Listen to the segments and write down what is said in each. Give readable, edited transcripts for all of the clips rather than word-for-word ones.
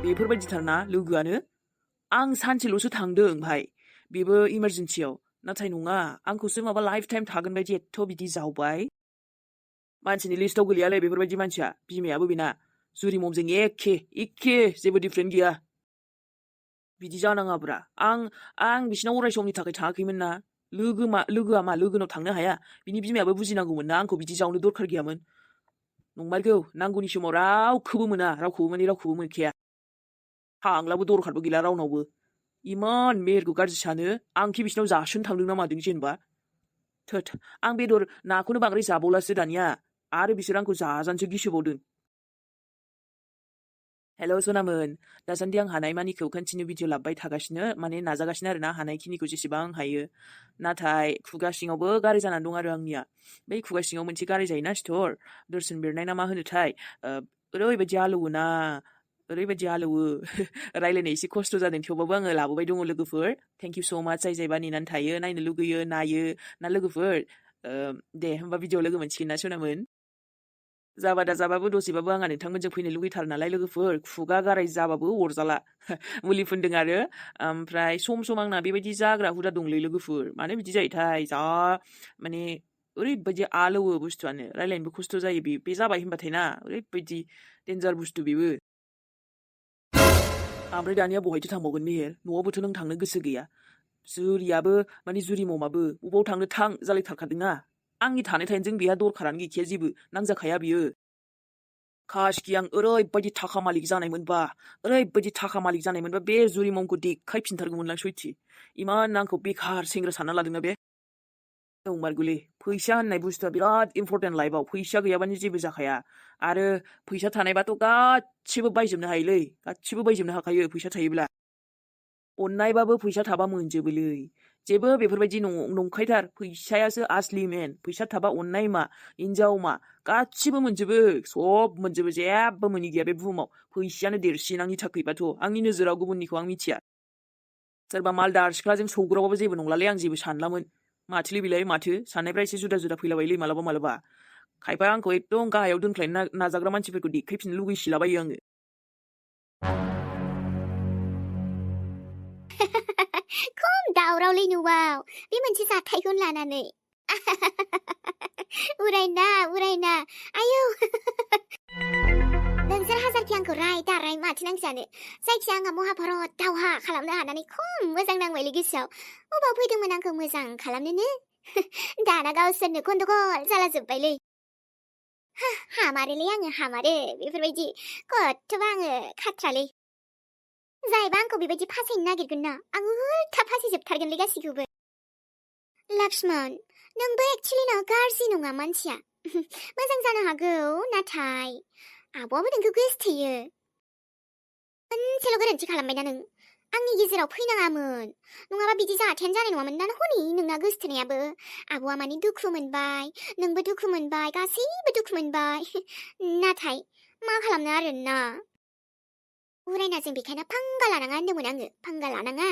बेफोरबायदिथारना लोगोआनो आं सानसेल'सो थांदों भाई बेबो इमारजेन्सियाव नाथाय नङा आंखौसो माबा लाइफ टाइम थागोन बायदि एथ' बिदि जावबाय मानसिनि लिस्टआव गोलैयालै बेफोरबायदि मानसिया बिमायाबो बेना जुरि ममजों एखे जेबो डिफरेन्ट गैया बिदि जानाङाब्रा आं बिसिनाव अराय समनि थाखाय थाङाखैमोन ना लोगोआ मा लोगोनाव थांनो हाया बिनि बिमायाबो बुजिनांगौमोन ना आंखौ बिदि जावनो दरखार गैयामोन नंमारगौ नांगौनि समाव रावखौबो मोना रावखौबो मोनखाया थांलाबो दरखारबो गैला रावनावबो इमान मेहेरखौ गाज्रि सानो आंखि बिसिनाव जासोनो थांदों ना मादों जेनेबा थोथ आं बेदर नाखौनो बांद्राय जाबावलासो दानिया आरो बिसोर आंखौ जाजानोसो गिसोबावदों हेल' सनामोन दासान्दि आं हानायमानिखौ कन्टिनिउ भिडिअ लाबोबाय थागासिनो माने नाजागासिनो आरोना हानायखिनिखौ जेसेबां हायो नाथाय खुगा सिङावबो गाराय जानानै दं आरो आंनिया बै खुगा सिङाव मोनसे गाराय जायोना सिथर दर्शन बेरनाय ना मा होनोथाय ओरैबायदि आलौवो रायलायनो एसे खस्थ' जादों थेवबाबो आङो लाबोबाय दङ लोगोफोर थेंक इउ स' माच जायबा नेनानै थायो नायनो लुगैयो नायो ना लोगोफोर दे होमबा भिडिअ लोगो मोनसिगोन ना सनामोन जाबा दा जाबाबो दसेबाबो आंहा नोंथांमोनजों फैनो लुगैथार नालाय लोगोफोर खुगा गाराय जाबाबो अरजाला मुलि फुनदों आरो ओमफ्राय सम सम आंना बेबायदि जाग्रा हुदा दंलै लोगोफोर मानो बिदि जायोथाय जा माने ओरैबायदि आलौवो बुस्थुआनो रायलायनोबो खस्थ' जायो बे जाबाय होनबाथाय ना ओरैबायदि डेन्जार बुस्थु बेबो ओमफ्राय दानिया बहायथो थांबावगोन मेहेर न'आवबोथ' नों थांनो गोसो गैया जुरियाबो माने जुरि ममाबो बबाव थांनो थां जालायथारखादोंना आंनि थानाय थाइनजों बेहा दरखारानो गैखाया जेबो नांजाखाया बियो काशखि आं ओरैबायदि थाखा मालिक जानायमोनबा बे जुरि ममखौ देखायफिनथारगौमोनलां सयथि इमान आंखौ बेखार सेंग्रा सानना लादोंना बे नंमारगौलै फैसा होननाय बुस्थुआ बिराद इम्परटेन्ट लाइफआव फैसा गैयाबानो जेबो जाखाया आरो फैसा थानायबाथ' गासिबो बायजोबनो हायोलै गासिबो बायजोबनो हाखायो फैसा थायोब्ला अननायबाबो फैसा थाबा मोनजोबोलै जेबो बेफोरबायदि नंखायथार फैसायासो आसलि मेन फैसा थाबा अननाय मा हिनजाव मा गासिबो मोनजोबो सब मोनजोबो जेबो मोनि गैया बे बुहुमाव फैसायानो देरसिन आंनि थाखायबाथ' आंनि नोजोराव गुबुननिखौ आं मिथिया सोरबा मालदार सिख्लाजों सौग्रावबाबो जेबो नंलालै आं जेबो सानलामोन माथोलै बेलाय माथो साननायफ्रा एसे जुदा फैलाबायलै मालाबा खायफा आंखौ एकदम गाहायाव दोनख्लायनो नाजाग्रा मानसिफोरखौ देखायफिननो लुगैसिलाबायो आङो खम दावरावलै न'आव बे मोनसे जाथायखौनो लानानै उरायना आयौ नोंसोर हाजारखि आंखौ राय माथो नांजानो जायखिया आंहा महाभारत दावहा खालामनो हानानै खम मोजां नांबायलै गोसोआव अबाव फैदोंमोन आंखौ मोजां खालामनोनो दाना गावसोरनो गन्दगल जालाजोब्बायलै हामारोलै आङो बेफोरबायदि खथ्थ'बा आङो खाथ्रालै जायबा आंखौ बेबायदि फासायनो नागिरगोन ना आं उल्था फासायजोबथारगोनलै गासिखौबो लक्ष्मण नोंबो एक्चुअलि ना गाज्रि नङा मानसिया मोजां जानो हागौ नाथाय आब'आबो नोंखौ गोसोथोयो मोनसेल' गोरोन्थि खालामबायना नों आंनि गेजेराव फैनाङामोन नङाबा बिदि जाथायानो जानाय नङामोन ना हनै नोंना गोसोथोनायाबो आब'आ माने दुखु मोनबाय नोंबो दुखु मोनबाय गासैबो दुखु मोनबाय नाथाय मा खालामनो आरोना उरायनाजों बेखायनो फांगा लानाङा होनदोंमोन आङो फांगा लानाङा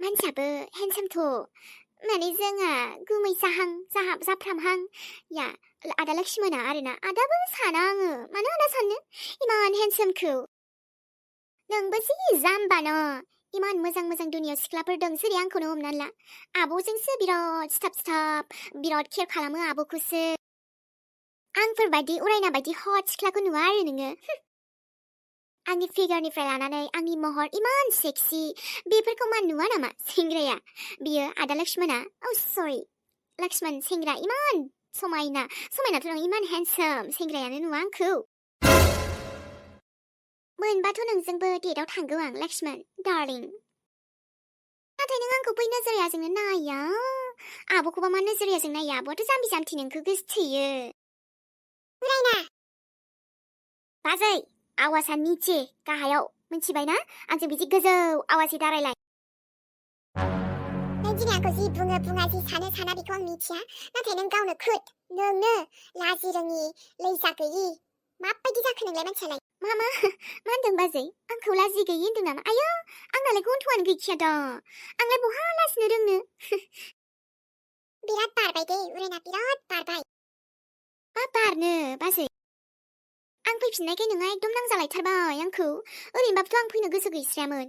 मानसियाबो हेन्डसामथ' माने जोंहा गुमै जाफ्रामहां या आदा लक्ष्मणा आरोना आदाबो साना आङो मानो आदा साननो इमान हेन्डसामखौ नोंबो जि जाम्बा न इमान मोजां दुनियाव सिख्लाफोर दं सोरै आंखौनो हमनानै ला आब'जोंसो बिराद सिथाब बिराद केयार खालामो आब'खौसो आंफोरबायदि उरायना बायदि हट सिख्लाखौ नुवा आरो नोङो आंनि फिगारनिफ्राय लानानै आंनि महर इमान सेक्सि बेफोरखौ मा नुवा नामा सेंग्राया बियो आदा लक्ष्मणा सरि लक्ष्मण सेंग्रा इमान समायनाथ' नङा इमान हेन्डसाम सेंग्रायानो नुवा आंखौ मोनबाथ' नोंजोंबो डेटआव थांगौ आं लक्ष्मण डार्लिं नाथाय नों आंखौ बै नोजोरियाजोंनो नाया आब'खौबा मा नोजोरियाजों नायो आब'आथ' जाम्बि जाम्थि नोंखौ गोसोथोयो उरायना बाजै आवाजा निचे गाहायाव मिथिबायना आंजों बिदि गोजौ आवाजै दारायलाय नों दिनै आंखौ जि बुङा जि साना बेखौ आं मिथिया नाथाय नों गावनो खुद नोंनो लाजि रोङि लैजा गैयि माबायदि जाखो नोंलाय मानसियालाय मा होनदों बाजै आंखौ लाजि गैयि होनदों नामा आयौ आंनालाय गन्थ'आनो गैखाया दा आंलाय बहा लाजिनो रोंनो बिराद बारबाय दे उरायना बिराद बारबाय मा बारनो बाजै आं फैफिननायखाय नोंहा एकदम नांजालायथारबाय आंखौ ओरैनोबाबोथ' आं फैनो गोसो गैस्रायामोन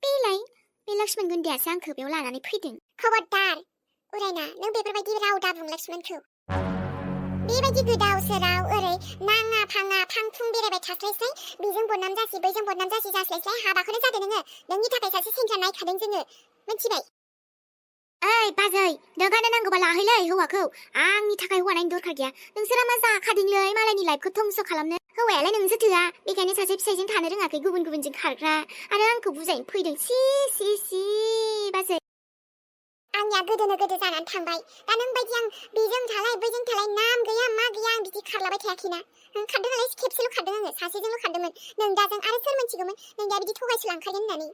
बेलाय बे लक्ष्मण गुन्दियासो आंखौ बेयाव लानानै फैदों खबरदार उरायना नों बेफोरबायदि राव दाबुं लक्ष्मणखौ बेबायदि गोदाव सोराव ओरै नाङा फाङा फांफुं बेरायबाय थास्लायस्लाय बेजों बदनाम जासि बैजों बदनाम जासि जास्लायस्लाय हाबाखौनो जादो नोङो नोंनि थाखाय सासे सेंग्रा नायखादों जोङो मिथिबाय ओइ बाजै नोंहानो नांगौबा लाहैलै हौवाखौ आंनि थाखाय हौवा नायनो दरखार गैया नोंसोरा मा जाखादोंलै मालायनि लाइफखौ धंस खालामनो हौवायालाय नोंसो थोआ बेखायनो सासे फिसायजों थानो रोङाखै गुबुन गुबुनजों खारग्रा आरो आंखौ बुजायनो फैदों सि बाजै आंनिया गोदोनो गोदो जानानै थांबाय दा नों बायदि आं बेजों थालाय बैजों थालाय नाम गैया मा गैया आं बिदि खारलाबाय थायाखैना खारदों नालाय खेबसेल' खारदों आङो सासेजोंल' खारदोंमोन नों दाजों आरो सोर मिथिगौमोन नों दा बिदि थगायसुलांखागोन होननानै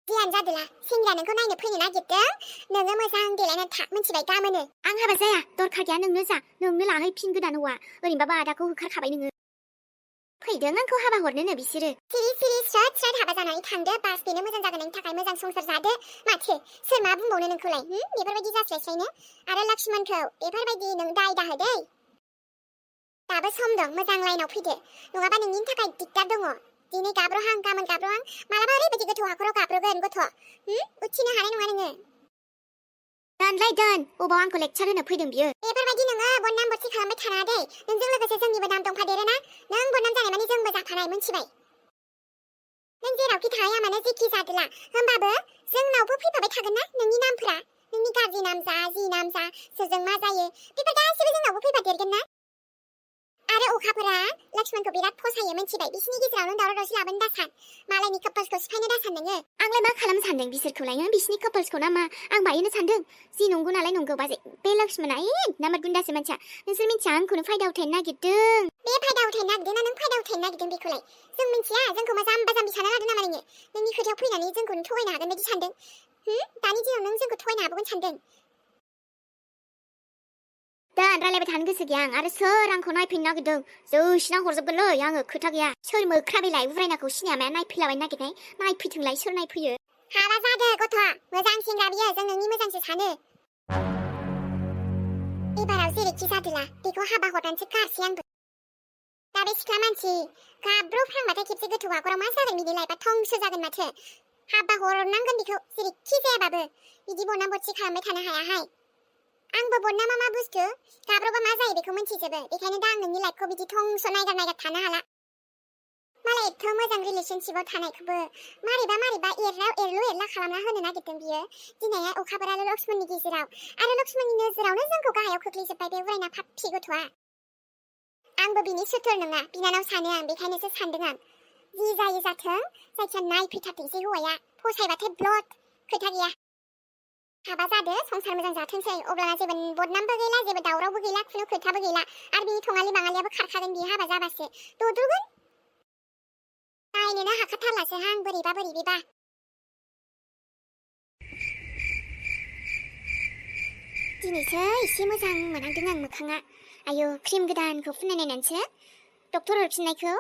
जियानो जादोला सेंग्रा नोंखौ नायनो फैनो नागिरदों नोङो मोजां देलायनानै था मिथिबाय गामोनो आं हाबा जाया दरखार गैया नोंनो जा नोंनो लाहैफिन गोदान हौवा ओरैनोबाबो आदाखौ होखारखाबाय नोङो फैदों आंखौ हाबा हरनोनो बिसोरो सिरि स्रोद स्रोद हाबा जानानै थांदो बास बेनो मोजां जागोन नोंनि थाखाय मोजां संसार जादो माथो सोर मा बुंबावनो नोंखौलाय बेफोरबायदि जास्लायस्लायनो आरो लक्ष्मणखौ बेफोरबायदि नों दाय दाहोदै दाबो सम दं मोजां लाइनाव फैदो नङाबा नोंनि थाखाय दिगदार दङ दिनै गाब्रहां गाबोन गाब्रहां मालाबा ओरैबायदि गोथौ हाखराव गाब्रगोन गथ' उथिनो हानाय नङा नोङो दोनलाय दोन अबाव आंखौ लेक्चार होनो फैदों बियो बेफोरबायदि नोङो बदनाम बदसि खालामबाय थानाङा दै नोंजों लोगोसे जोंनिबो नाम दंफादेरोना नों बदनाम जानाय माने जोंबो जाफानाय मोनथिबाय नों जेरावखि थाया मानो जेखि जादोला होमबाबो जोंनावबो फैफाबाय थागोन ना नोंनि नामफोरा नोंनि गाज्रि नाम जा जि नाम जा सोरजों मा जायो बेफोर गासिबो जोंनावबो फैफादेरगोन ना आरो अखाफोरा लक्ष्मणखौ बिराद फसायो मिथिबाय बिसिनि गेजेरावनो दावराव दावसि लाबोनो दासान मालायनि कापल्सखौ सिफायनो दासान नोङो आंलाय मा खालामनो सानदों बिसोरखौलाय बिसिनि कापल्सखौ ना मा आं बायनो सानदों जि नंगौ नालाय नंगौ बाजै बे लक्ष्मणा नामार गुन्दासो मानसिया नोंसोर मिथिया आंखौनो फायदा उथायनो नागिरदों बे फायदा उथायनो नागिरदों ना नों फायदा उथायनो नागिरदों बेखौलाय जों मिथिया जोंखौ मा जाम्बा जाम्बि सानना लादों नामा नोङो नोंनि खोथायाव फैनानै जोंखौनो थगायनो हागोन बायदि सानदों दानि दिनाव नों जोंखौ थगायनो हाबावगोन सानदों दान रायलायबाय थानो गोसो गैया आं आरो सोर आंखौ नायफैनो नागिरदों जौसिना हरजोबगोनलै आङो खोथा गैया सोर मोख्रा बेलाय उरायनाखौ सिनाया माया नायफैलाबायनो नागिरनाय नायफैथोंलाय सोर नायफैयो हाबा जादो गथ'आ मोजां सेंग्रा बियो जों नोंनि मोजांसो सानो एबाराव जेरैखि जादोला बेखौ हाबा हरनानैसो गारसै आंबो दा बे सिख्ला मानसि गाब्रफ्रांबाथाय खेबसे गोथौ हाखराव मा जागोन बिनि लाइफआ धंस जागोन माथो हाबा हरनांगोन बेखौ जेरैखि जायाबाबो बिदि बदनाम बदसि खालामबाय थानो हायाहाय आंबो बदनामा मा बुस्थु गाब्रबा मा जायो बेखौ मिथिजोबो बेखायनो दा आं नोंनि लाइफखौ बिदि धंस नायगार थानो हाला मालाय एथ' मोजां रिलेशनशिपआव थानायखौबो मारैबा एरलु एरला खालामना होनो नागिरदों बियो दिनैहाय अखाफोर आरो लक्ष्मणनि गेजेराव आरो लक्ष्मणनि नोजोरावनो जोंखौ गाहायाव खोख्लैजोब्बाय बे उरायना फाफ्फि गथ'आ आंबो बिनि सुथुर नङा बिनानाव सानो आं बेखायनोसो सानदों आं जि जायो जाथों जायखिया नायफैथारथोंसै हौवाया फसायबाथाय ब्लड खोथा गैया हाबा जादो संसार मोजां जाथोंसै अब्लाना जेबो बदनामबो गैला जेबो दावरावबो गैला खुनु खोथाबो गैला आरो बिनि थङालि बाङालियाबो खारखागोन बियो हाबा जाबासो ददुगोन नायनोनो हाखाथारलासो हां बोरैबा दिनैसो एसे मोजां मोनहांदों आं मोखाङा आयौ क्रिम गोदानखौ फुननाय नायनानैसो डक्टर हरफिननायखौ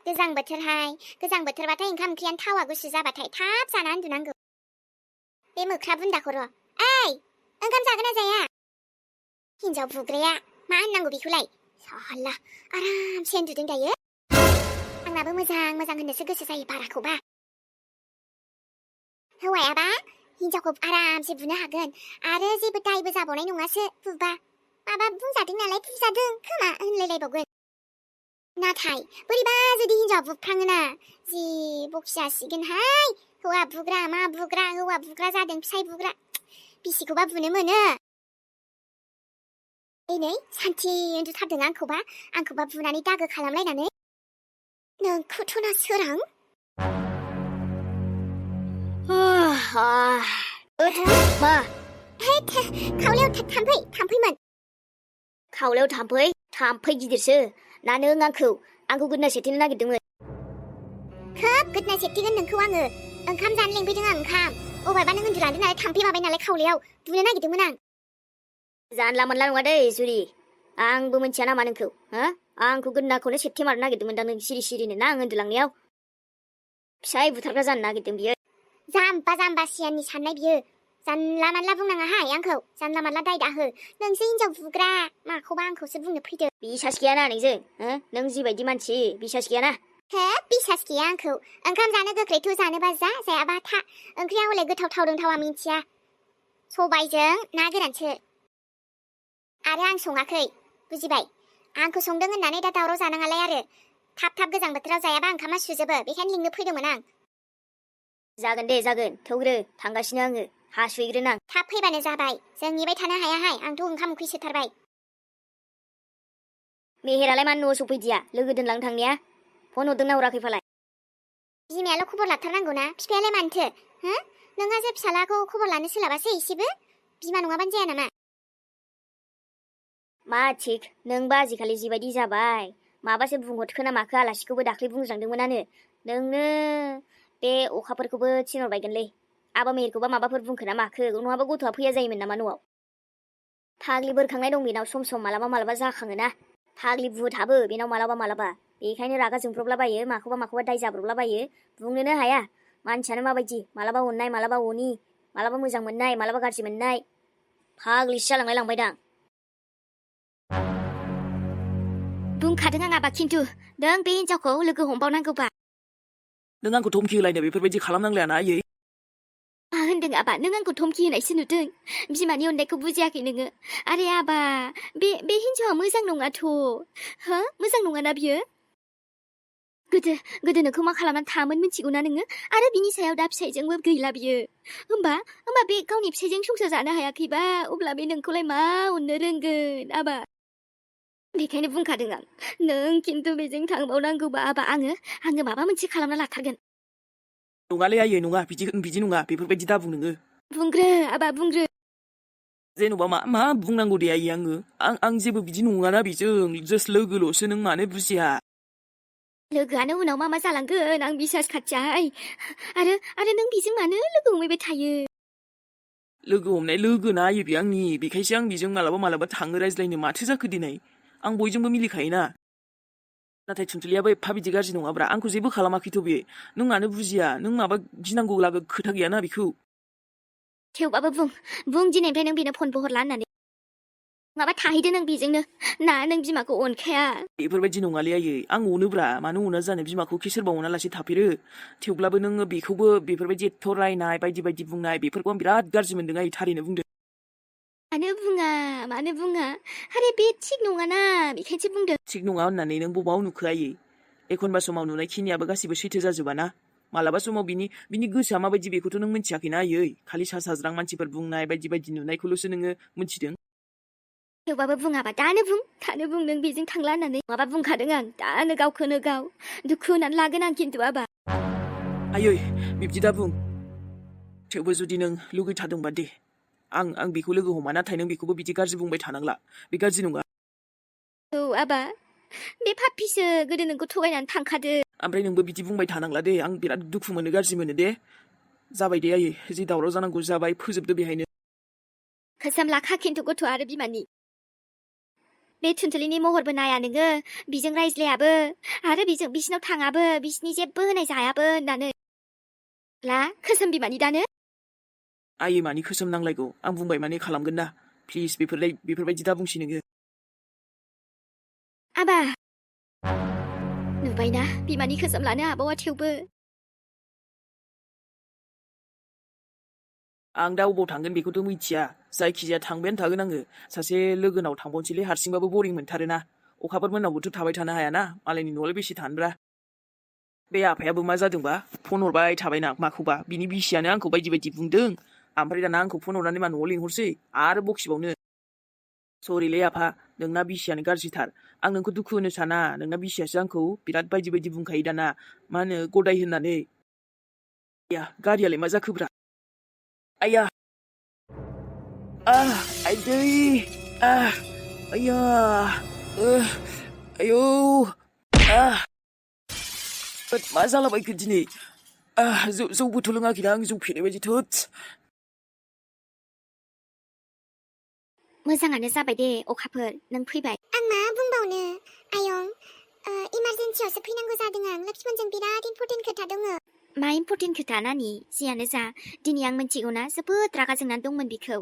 गोजां बोथोरबाथाय ओंखाम ओंख्रियानो थावा गुसु जाबाथाय थाब जाना उन्दुनांगौ बे मोख्रा बुन्दाखौ र' ओइ ओंखाम जागोन ना जाया हिन्जाव बुग्राया मा होननांगौ बेखौलाय साला आरामसे उन्दुदों दायो आंनाबो मोजां होननोसो गोसो जायो बाराखौबा हौवायाबा हिन्जावखौ आरामसे बुनो हागोन आरो जेबो दायबो जाबावनाय नङासो बुबा माबा बुंजादों नालाय बुजादों खोमा होनलायलायबावगोन नाथाय बोरैबा जुदि हिन्जाव बुफ्राङोना जि बखिजासिगोनहाय हौवा बुग्रा मा बुग्रा हौवा बुग्रा जादों फिसाय बुग्रा बिसिखौबा बुनो मोनो नै सान्थि उन्दुथारदों आंखौबा बुनानै दागो खालामलायनानै नोंखौथ'ना सोरां मा खावलायाव थाम्फैमोन खावलायाव थाम्फै गिदिरसो ना नों आंखौ गोदना सेथिनो नागिरदोंमोन खोब गोदना सेथिगोन नोंखौ आङो ओंखाम जानो लेंफैदों आं ओंखाम अबारबा नों उन्दुलांदों नालाय थाम्फै माबाय नालाय खावलायाव बुनो नागिरदोंमोन आं जानला मोनला नङा दै जुरि आंबो मिथिया नामा नोंखौ आंखौ गोदनाखौनो सेथि मारनो नागिरदोंमोन दां नों सिरिनो ना आं उन्दुलांनायाव फिसाय बुथारग्रा जानो नागिरदों बियो जाम्बा सियाननि साननाय बियो जानला मानला बुंनाङाहाय आंखौ जानला मानला दाय दाहो नोंसो हिनजाव बुग्रा माखौबा आंखौसो बुंनो फैदो बिसास गैयाना नोंजों हो नों जिबायदि मानसि बिसास गैयाना हो बिसास गैया आंखौ ओंखाम जानो गोख्रैथ' जानोबा जा जायाबा था ओंख्रिया हले गोथाव थावदों थावा मिन्थिया सबायजों ना गोरानसो आरो आं सङाखै बुजिबाय आंखौ संदों होननानै दा दावराव जानाङालाय आरो थाब थाब गोजां बोथोराव जायाबा ओंखामा सुजोबो बेखायनो लिंनो फैदोंमोन आं जागोन दे जागोन थौग्रो थांगासिनो आङो हासुहैग्रोनां थाब फैबानो जाबाय जों नेबाय थानो हायाहाय आंथ' ओंखाम उखै सोथारबाय मेहेरालाय मानो न'आव सफैदिया लोगो दोनलां थांनाया फन हरदोंना हराखै फालाय बिमायाल' खबर लाथारनांगौ ना बिफायालाय मानोथो हो नोंहासो फिसालाखौ खबर लानो सोलाबासै एसेबो बिमा नङाबानो जाया नामा मा थिक नोंबा आजिखालि जिबायदि जाबाय माबासो बुंहरखोना माखो आलासिखौबो दाख्लै बुंज्रांदोंमोनानो नोंनो बे अखाफोरखौबो थिनहरबायगोनलै आबा मेहेरखौबा माबाफोर बुंखोना माखो नङाबा गथ'आ फैया जायोमोन नामा न'आव फाग्लि बोरखांनाय दं बेनाव सम सम मालाबा मालाबा जाखाङोना फाग्लि बुथाबो बेनाव मालाबा मालाबा बेखायनो रागा जोंब्रबलाबायो माखौबा दाय जाब्रबलाबायो बुंनोनो हाया मानसियानो माबायदि मालाबा अननाय मालाबा अनि मालाबा मोजां मोननाय मालाबा गाज्रि मोननाय फाग्लिसो जालांलाय लांबायदां बुंखादों आं आबा खिन्थु नों बे हिनजावखौ लोगो हमबावनांगौबा नों आंखौ धमखि होलायनो बेफोरबायदि खालामनांलायाना आयै मा होनदों आबा नों आंखौ धमकि होनायसो नुदों बिमानि अननायखौ बुजियाखै नोङो आरे आबा बे हिनजावा मोजां नङाथ' हो मोजां नङाना बियो गोदो नोंखौ मा खालामनानै थामोन मिथिगौना नोङो आरो बिनि सायाव दा फिसाइजोंबो गैला बियो होमबा बे गावनि फिसाइजों संसार जानो हायाखैबा अब्ला बे नोंखौलाय मा अननो रोंगोन आबा बेखायनो बुंखादों आं नों खिन्थु बेजों थांबावनांगौबा आबा आङो माबा मोनसे खालामना लाथारगोन नङालै आयै नङा बिदि नङा बेफोरबायदि दाबुं नोङो बुंग्रो आबा बुंग्रो जेन'बा मा बुंनांगौ दे आयै आं जेबो बिदि नङाना बेजों जास्ट लोगोल'सो नों मानो बुजिया लोगोआनो उनाव मा जालांगोन आं बिसास खाथियाय आरो नों बेजों मानो लोगो हमैबाय थायो लोगो हमनाय लोगोना आयै बे आंनि बेखायसो आं बेजों मालाबा थाङो रायज्लायनो माथो जाखो दिनै आं बयजोंबो मिलिखायोना नाथाय थुनथुलियाबो एफा बिदि गाज्रि नङाब्रा आंखौ जेबो खालामाखैथ' बे नों मानो बुजिया नों माबा गिनांगौ लागा खोथा गैयाना बेखौ थेवबाबो बुं दिनैनिफ्राय नों बेनो फनबो हरला होननानै माबा थाहैदो नों बेजोंनो ना नों बिमाखौ अनखाया बेफोरबायदि नङालै आयै आं अनोब्रा मानो अना जानो बिमाखौ खि सोरबा अनालासे थाफेरो थेवब्लाबो नोङो बेखौबो बेफोरबायदि एथ' रायनाय बायदि बुंनाय बेफोरखौ आं बिराद गाज्रि मोनदों आयै थारैनो बुंदों मानो बुङा आरे बे थिग नङाना बेखायनोसो बुंदों थिग नङा होननानै नों बबाव नुखो आयै एखनबा समाव नुनाय खिनियाबो गासिबो सैथो जाजोबाना मालाबा समाव बिनि गोसोआ माबायदि बेखौथ' नों मिथियाखैना आयै खालि सा साज्रां मानसिफोर बुंनाय बायदि नुनायखौल'सो नोङो मिथिदों थेवबाबो बुङाबा दानो बुं नों बेजों थांला होननानै माबा बुंखादों आं दानो गावखौनो गाव दुखु होनानै लागोन आं खिन्थु आबा आयै बिब्दि दा बुं थेवबो जुदि नों लुगैथारदोंबा दे आं बेखौ लोगो हमा नाथाय नों बेखौबो बिदि गाज्रि बुंबाय थानांला बे गाज्रि नङा औ आबा बे पाप्पिसो गोदो नोंखौ थगायनानै थांखादो ओमफ्राय नोंबो बिदि बुंबाय थानांला दे आं बिराद दुखु मोनो गाज्रि मोनो दे जाबाय दे आयै जि दावराव जानांगौ जाबाय फोजोबदो बेहायनो खोसोम लाखा खिन्थु गथ' आरो बिमानि बे थुनथुलिनि महरबो नाया नोङो बिजों रायज्लायाबो आरो बिसिनाव थाङाबो बिसिनि जेबो होनाय जायाबो होननानै ला खोसोम बिमानि दानो आयै मानि खोसोम नांलायगौ आं बुंबाय माने खालामगोन ना प्लिज बेफोरबायदि दा बुंसै नोङो आबा नुबायना बिमानि खोसोम लानो हाबावा थेवबो आं दा अबाव थांगोन बेखौथ' मिथिया जायखिजाया थांबायानो थागोन आङो सासे लोगोनाव थांबावनोसैलै हारसिंबाबो बरिं मोनथारोना अखाफोर मोननावबोथ' थाबाय थानो हायाना मालायनि न'आवलाय बेसे थानोब्रा बे आफायाबो मा जादोंबा फन हरबाय थाबायना माखौबा बिनि बिसियानो आंखौ बायदि बुंदों ओमफ्राय दाना आंखौ फन हरनानै मा न'आव लिंहरसै आरो बखिबावनो सरिलै आफा नोंना बिसियानो गाज्रिथार आं नोंखौ दुखु होनो साना नोंना बिसियासो आंखौ बिराद बायदि बुंखायो दाना मा होनो गदाय होननानै या गारियालाय मा जाखोब्रा आया आइदै आया आयौ मा जालाबायखो दिनै जौबोथ' लोङाखैना आं जौ फेनाय बायदि थोद मोजाङानो जाबाय दे अखाफोर नों फैबाय आं मा बुंबावनो आयं इमारजेन्सियावसो फैनांगौ जादों आं लक्ष्मणजों बिराद इम्पर्टेन्ट खोथा दङ मा इम्पर्टेन्ट खोथा नानि जियानो जा दिनै आं मिथिगौना जोबोद रागा जोंनानै दंमोन बिखौ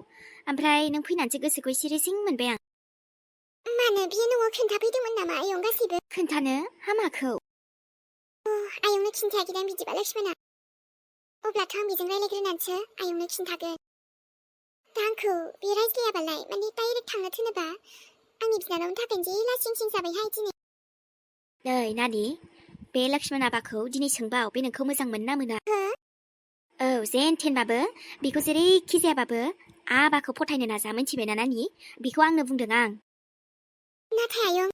ओमफ्राय नों फैनानैसो गोसोखौ एसे रेजें मोनबाय आं मानो बियो न'आव खोन्थाफैदोंमोन नामा आयं गासिबो खोन्थानो हामाखौ आयंनो खिन्थायाखैदां बिदिबा लक्ष्मणा अब्लाथ' आं बेजों रायलायग्रोनानैसो आयंनो खिन्थागोन दा आंखौ बे रायज्लायाबालाय माने डाइरेक्ट थांनो थिनोबा आंनि बिनानावनि थाखायनो जे लासिं सिं जाबायहाय दिनै नै नानि बे लक्ष्मण आबाखौ दिनै सोंबाव बे नोंखौ मोजां मोनो ना मोना औ जेन थेनबाबो बेखौ जेरैखि जायाबाबो आबाखौ फथायनो नाजा मिथिबायना नानि बेखौ आंनो बुंदों आं नाथाय आयं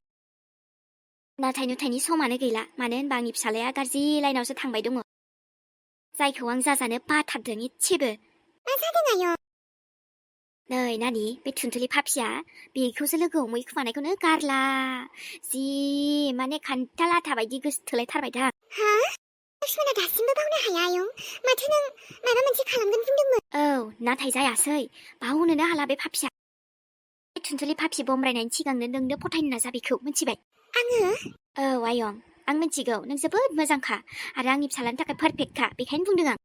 नाथाय नुथायनि समानो गैला मानो होनबा आंनि फिसालाया गाज्रि लाइनावसो थांबाय दङ जायखौ आं जाजानो बाथारदों इसेबो मा जादों आयं नै नानि बे थुनथुलि फाफिया बेखौसो लोगो हमहै खोमानायखौनो गारला जि माने खान्थाल आथा बायदि गोसोथोलायथारबाय दा हा लक्ष्मणा दासिमबो बावनो हाया आयं माथो नों माबा मोनसे खालामगोन बुंदोंमोन औ नाथाय जायासै बावनोनो हाला बे फाफिया बे थुनथुलि फाफि बमब्रायनायनि सिगांनो नोंनो फथायनो नाजा बेखौ मिथिबाय आङो औ आयं आं मिथिगौ नों जोबोद मोजांखा आरो आंनि फिसालानि थाखाय पारफेक्टखा बेखायनो बुंदों आं